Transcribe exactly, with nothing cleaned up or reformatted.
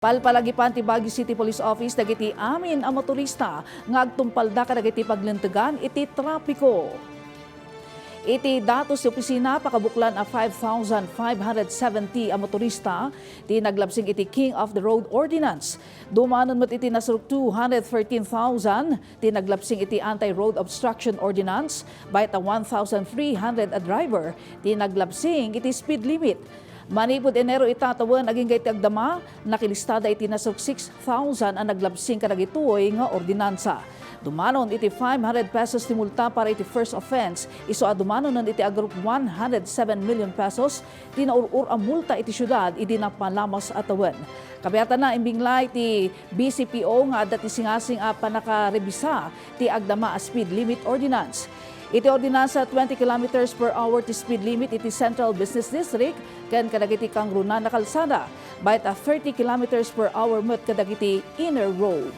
Palpalagipan ti Baguio City Police Office dagiti amin a motorista nga agtumpalda kadagiti paglintegan iti trapiko. Iti datos ti opisina, pakabuklan a five thousand five hundred seventy a motorista ti naglabsing iti King of the Road Ordinance. Dumanon met iti nasarok two hundred thirteen thousand ti naglabsing iti Anti-Road Obstruction Ordinance, bayat a one thousand three hundred a driver ti naglabsing iti speed limit. Manipud Enero ita tawen, agingga iti agdama, nakilistada iti nasarok six thousand a naglabsing kadagitoy nga ordinansa. Dumanon iti five hundred pesos ti multa para iti first offense, isu a dumanonen iti agrok one hundred seven million pesos ti naur-or a multa iti siudad idi napalamas a tawen. Kabiatanna, imbinglay ti B C P O nga adda ti singasing a pannakarebisa ti agdama a speed limit ordinance. Iti ordinansa, twenty kilometers per hour ti speed limit iti Central Business District ken kadagiti kangrunaan a kalsada, bayat a thirty kilometers per hour met kadagiti inner road.